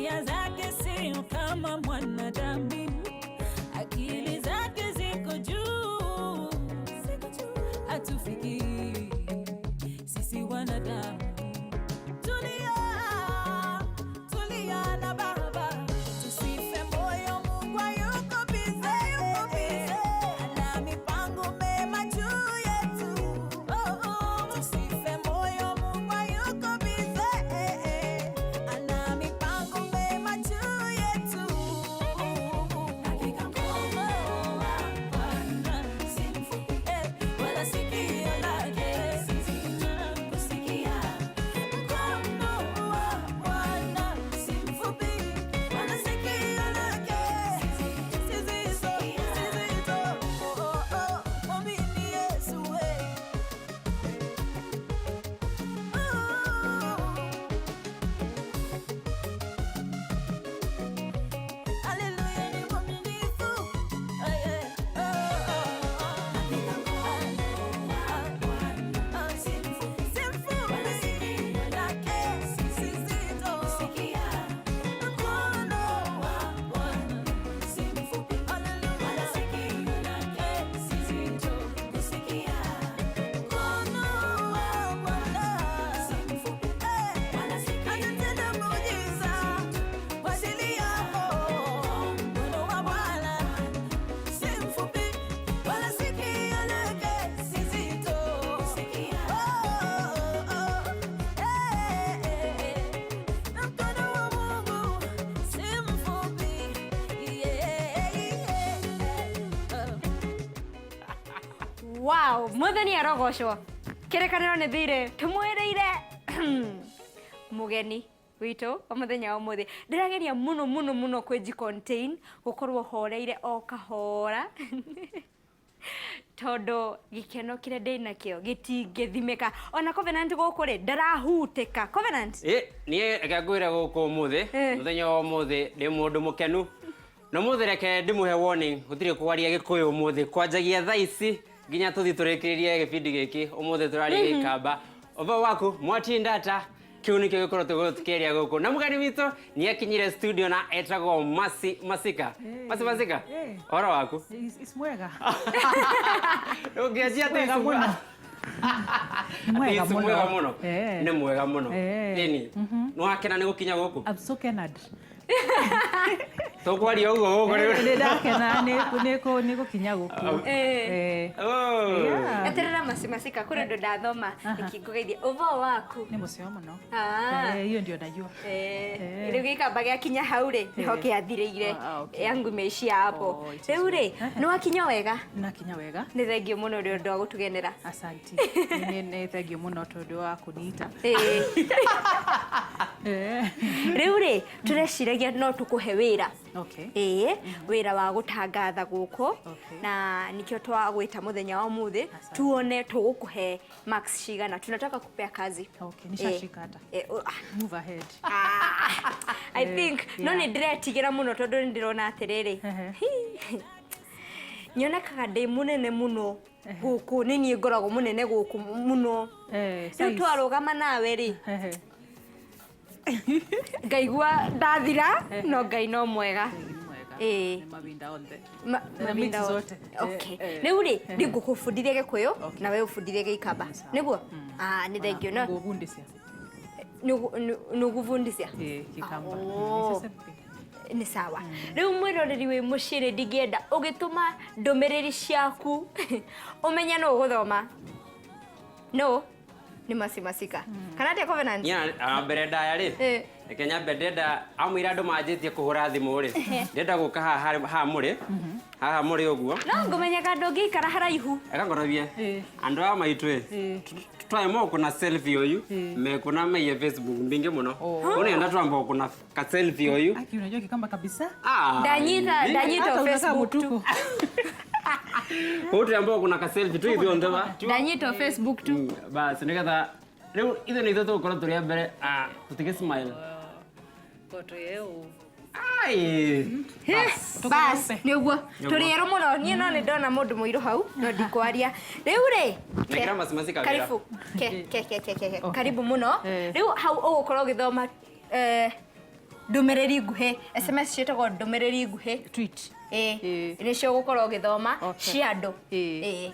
Tabia zake sio kama mwanadamu, akili zake ziko juu, hatufikii sisi wanadamu. Tulia, tulia na Baba, tusife moyo, Mungu hayuko busy, yuko busy, ana mipango mema juu yetu. Oh, tusife moyo, Mungu hayuko busy, ana mipango mema juu yetu. Hakika mkono wa Bwana si mfupi, wala sikio lake si zito kusikia. Mkono wa Bwana si mfupi, wala sikio lake si zito, si zito. Oh, mwamini Yesu, eh. Oh. Haleluya, ni mwaminifu. Eh, eh, oh, oh, oh. Hakika mkono wa Bwana si mfupi, si mfupi, wala sikio lake si zito kusikia. Mkono wa Bwana si mfupi, haleluya, wala sikio lake si zito kusikia. Mkono wa Bwana si mfupi, eh, wala sikio atatenda muujiza kwa ajili yako. Mkono wa Bwana si mfupi, wala sikio lake si zito kusikia. Oh, eh, eh, eh. Mkono wa Mungu si mfupi, yeah. Wow, Mwathani arogocwo. Kĩrĩkanĩro nĩ thirĩ tũmwĩrĩire mũgeni witũ wa mũthenya wa ũmũthĩ. Ndĩrageria mũno mũno mũno kwĩji contain gũkorwo horeire o kahora tondũ gĩkeno kĩrĩa ndĩnakĩo gĩtingĩthimĩka. Ona Covenant gũkũ rĩ, ndarahutĩka. Covenant. Ĩ, niĩ reke ngwĩre gũkũ ũmũthĩ, mũthenya wa ũmũthĩ ndĩ mũndũ mũkenu, na ũmũthĩ reke ndĩmũhe warning, gũtirĩ kwaria Gĩkũyũ ũmũthĩ, kwanjagia thaa ici nginya tũthiĩ tũrĩkĩrĩrie gĩbindi gĩkĩ. Ũmũthĩ tũraria Gĩkamba. Ũhoro waku mwatindata, kĩu nĩkĩo gĩkorwo tũkĩaria gũkũ, na mũgeni witũ nĩ akinyire studio na etagwo Masi Masika. Masi Masika, ũhoro waku? Is mwega. Ũngĩanjia atĩ Mwega mũno. Nĩ mwega Atĩ mwega mũno. Nĩ mwega mũno. Ĩni nĩ wakena nĩ gũkinya gũkũ? I'm so kenad. Tũkwaria ũguo gũkũ rĩu. Nĩ ndakena nĩ gũkinya gũkũ. Oh. Yeah. Eterera, Masi Masika, kũrĩ ũndũ ndathoma ĩkĩngũgeithia. Ũhoro waku? Nĩ mũceo mũno. Ah. Eh, hiyo ndio najua. Rĩu gĩkamba gĩakinya hau rĩ, nĩho kĩathirĩire. Ah, okay. Yangu imeishia hapo. Oh, it is Rĩu rĩ, well. nĩ wakinya wega? Nakinya wega. Nĩ thengio mũno nĩ ũndũ wa gũtũgenera. Asanti. Nĩ thengio mũno tondũ wa kũniita. Rĩu rĩ, tũreciragia no tũkũhe wĩra. Ĩĩ, wĩra wa gũtangatha gũkũ. Na nikĩo twagwĩta mũthenya wa ũmũthĩ. Asante. Tuone tũgũkũhe marks cigana. Tunataka kupea kazi. Okay, nishashika hata. Oh, ah. Move ahead. Ah, I think no nĩ ndĩretigĩra mũno tondũ nĩ ndĩrona atĩrĩrĩ, nyonekaga ndĩ mũnene mũno gũkũ, nĩ niĩ ngoragwo mũnene gũkũ mũno. Rĩu size. Twarũgama nawe rĩ, ngaigua ndathira, no Ngai no mwega. Nĩ mwega. Ĩĩ. Nĩ mavinda othe. Na mavinda mix zote. Okay. Rĩu rĩ, ndingũkũbundithia Gĩkũyũ na we ũbundithie Gĩikamba, nĩguo? Ah, nĩ thengio no Ngũbundithia. Nĩ ũgũbundithia. Eh, Kikamba. Oh. It's the same thing. Nĩ sawa. Rĩu mwĩroreri wĩ mũciĩ rĩ, ndingĩenda ũgĩtũma ndũmĩrĩri ciaku ũmenye no ũgũthoma no nĩ Masi Masika kana atĩa, Covenant? Niĩ mbere ndaya rĩ, reke nyambe, ndenda amwĩra andũ manjĩtie kũhũra thimũ rĩ, ndenda gũka haha haha mũrĩ, haha mũrĩ ũguo. No ngũmenyaga ndũngĩikara haraihu. Eka ngorobie andũ aya maitũ ĩ, twaema ũkũna selfie ũyu mekũna maiye Facebook mbingĩ mũno, ũnenda twamba ũkũna ka selfie ũyu. Aki, unajua Kikamba kabisa. Ah, Ndanyita ndanyita Hata unakaa Facebook tu. mutuku. Kũu twamba ũkũna ka selfie tu ithuonthe ba. Ndanyita Facebook tu. Basi nĩgetha rĩu ithuĩ nĩ ithuĩ tũgũkorwo tũrĩ a mbere. Ah, tũtige smile. Koto yeu. Ai. Bas, nĩ ũguo tũrĩ erũ mũno. Niĩ no nĩ ndona mũndũ mũirũ hau, no ndikwaria rĩu rĩ. Nengera Masi Masika wĩra. Karibu, ke ke ke ke ke ke. Karibu mũno. Eh. Rĩu hau ũgũkorwo ũgĩthoma, eh, Ndũmĩrĩri nguhĩ, SMS ciĩtagwo ndũmĩrĩri nguhĩ. Tweet. Ĩĩ. Ĩĩ. Nĩcio ũgũkorwo ũgĩthoma Okay. cia andũ. Ĩĩ. Ĩĩ.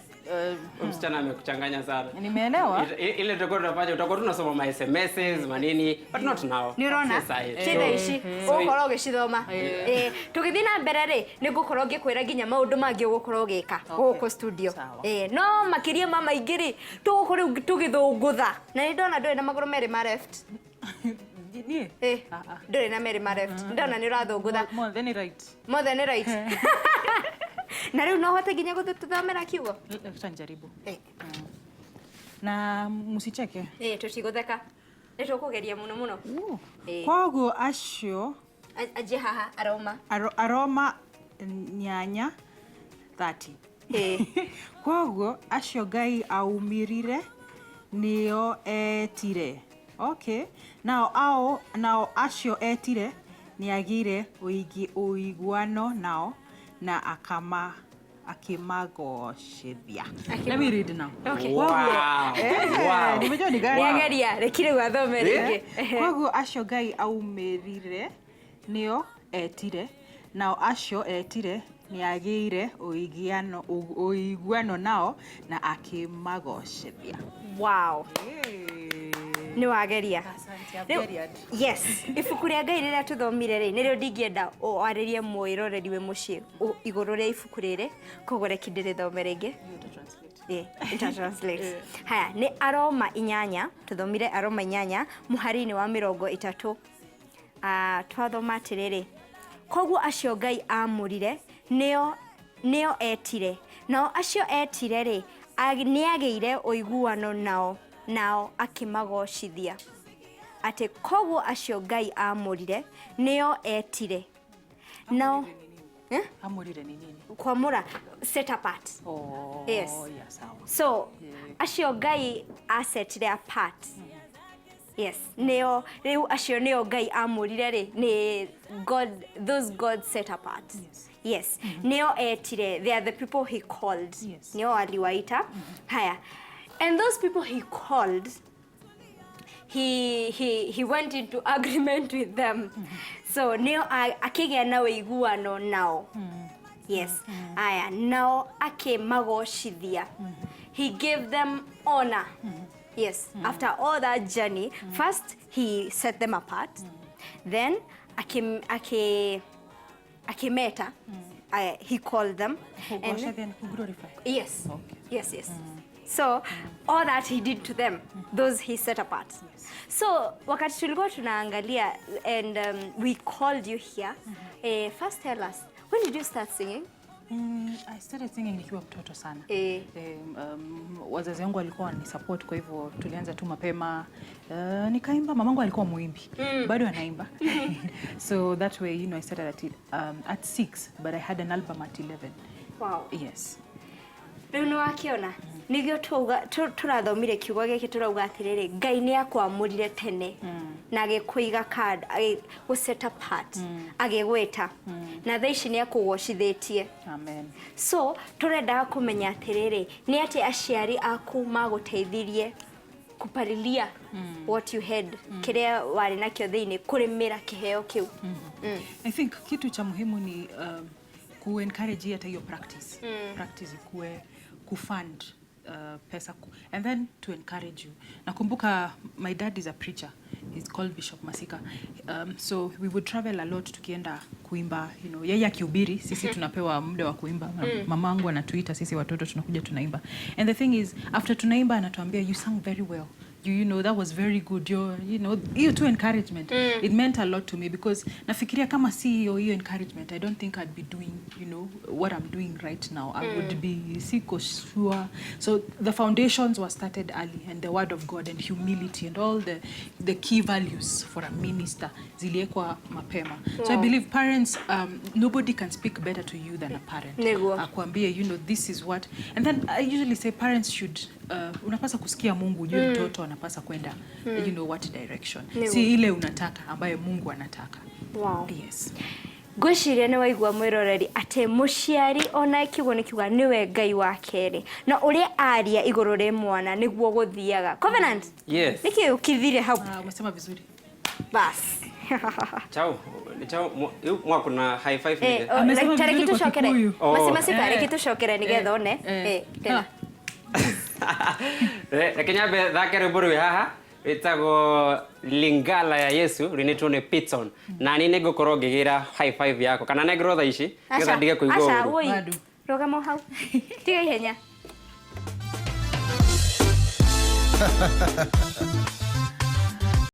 Huyu msichana amekuchanganya sana. Nimeelewa. Ile tutakuwa tunafanya, utakuwa tunasoma ma SMSs manini, but not now. Nĩ ũrona Sio sahi. ti thaa ici ũgũkorwo ũgĩcithoma. Ĩĩ, tũgĩthiĩ na mbere rĩ, nĩ ngũkorwo ngĩkwĩra nginya maũndũ mangĩ ũgũkorwo ũgĩka gũkũ studio. Sawa. Ĩĩ, no makĩria ma maingĩ rĩ, tũgũkorwo rĩu tũgĩthũngũtha na nĩ ndona ndũrĩ na magũrũ merĩ ma left. Niĩ? Ĩĩ, Ah, ah. ndũrĩ na merĩ ma left, ndona nĩ ũrathũngũtha. Mothe nĩ right. Mothe nĩ right. Na rĩu no ũhote nginya gũtũthomera kiugo? Acha nijaribu. Ĩĩ. Na msicheke. Ĩĩ, tũtigũtheka, nĩ tũkũgeria mũno mũno. Ĩĩ. Koguo acio Anjie haha aroma. Aroma 8:30. Ĩĩ. Koguo acio Ngai aumirire nĩo etire. Okay. Nao ao nao acio etire nĩagĩire ũiguano nao na akama akĩmagocithia. Let me read now. Okay. Wow. Wow. Nimejua ni gani. Nĩageria, reke rĩu athome rĩngĩ. Koguo acio Ngai aumĩrire nĩo etire, nao acio etire nĩagĩire ũiguano nao na akĩmagocithia. Wow, nĩ wageria. Asante, I've Rĩu- geriad. Yes, ibuku rĩa Ngai rĩrĩa tũthomire rĩ, nĩrĩo ndingĩenda warĩrie mwĩroreri wĩ mũciĩ igũrũ rĩa ibuku rĩrĩ, koguo reke ndĩrĩthome rĩngĩ. Ĩĩ, nita-translate. Haya, nĩ Aroma 8, tũthomire Aroma 8 mũhari-inĩ wa 30. Ah, twathoma atĩrĩrĩ, koguo acio Ngai amũrire nĩo etire, nao acio etire rĩ, nĩagĩire ũiguano nao akĩmagocithia. Atĩ koguo acio Ngai amũrire nĩo etire, nao Amũrire ni nini? Kwamũra, set apart. Oh, Yes. yeah, sawa. So acio Ngai asetire apart, yes, nĩo rĩu acio nĩo Ngai amũrire rĩ, nĩ God, those God set apart. Yes, nĩo etire, they are the people he called. Nĩo aliwaita. Haya, and those people he called, he went into agreement with them. So nĩo akĩgĩa na ũiguano nao. Yes. Aya, nao akĩmagocithia. He gave them honor. Yes. After all that journey, first he set them apart. Then akimeta. He called them. And Kugocithia ni kuglorify. Yes. Okay. Yes. So all that he did to them, those he set apart. So wakati tulikuwa tunaangalia and we called you here, first tell us, when did you start singing? I started singing nikiwa mtoto sana. Eh. Wazazi wangu walikuwa wananisupport, kwa hivyo tulianza tu mapema. Nikaimba, mamangu alikuwa muimbi. Bado anaimba. So that way, I started at 6, but I had an album at 11. Wow. Yes. Rĩu nĩ wakĩona nĩgĩo tũrathomire kiugo gĩkĩ, tũrauga atĩrĩrĩ, Ngai nĩ akwamũrire tene na agĩkũiga kando, agĩgũ set apart, agĩgwĩta, na thaa ici nĩ akũgocithĩtie. Amen. So tũrendaga kũmenya atĩrĩrĩ, nĩ atĩ aciari aku magũteithirie kupalilia what you had, kĩrĩa warĩ nakĩo thĩinĩ, kũrĩmĩra kĩheo kĩu? I think kitu cha muhimu ni kuencourage hata hiyo practice. Practice ikuwe kufund pesa and then to encourage you. Nakumbuka my dad is a preacher. He's called Bishop Masika. So we would travel a lot tukienda kuimba, yeye akihubiri, sisi tunapewa muda wa kuimba. Mamangu anatuita sisi watoto, tunakuja tunaimba. And the thing is, after tunaimba anatuambia, "You sang very well. You know that was very good." You know hiyo tu encouragement, it meant a lot to me, because nafikiria kama si hiyo encouragement, I don't think I'd be doing what I'm doing right now. I would be, siko sure. So the foundations were started early, and the word of God and humility and all the key values for a minister ziliekwa mapema. So I believe parents, nobody can speak better to you than a parent. Nĩguo. Akwambie, "This is what." And then I usually say parents should, unapasa kusikia Mungu ujue mtoto anapasa kwenda what direction. Nĩguo. Si ile unataka, ambaye Mungu anataka. Wow. Yes. Ngwĩciria nĩ waigua, mwĩroreri, atĩ mũciari ona kiugo nĩ kiuga nĩwe Ngai wa kerĩ, na ũrĩa aria igũrũ rĩ mwana nĩguo gũthiaga. Covenant. Yes. Nĩkĩ ũkithire hau? Ah, umesema vizuri. Bas. Chao, ni chao yu mwakuna high five Eh, nige. oh, Amesema like, tareki vizuri kwa tucokere. Kikuyu. Oh. Masimasika, Eh. reke tucokere nigetha one. Eh. Eh, tena. Reke nyambe thake rwĩmbo rwĩ haha rwĩtagwo Lingala ya Yesu rwinĩtwo nĩ Pitson na niĩ nĩngũkorwo ngĩgĩra high five yakwa kana nengerwo thaa ici nĩgetha ndige kũigua Aca, ũru. woi. Bado. Rũgama hau. Tiga ihenya.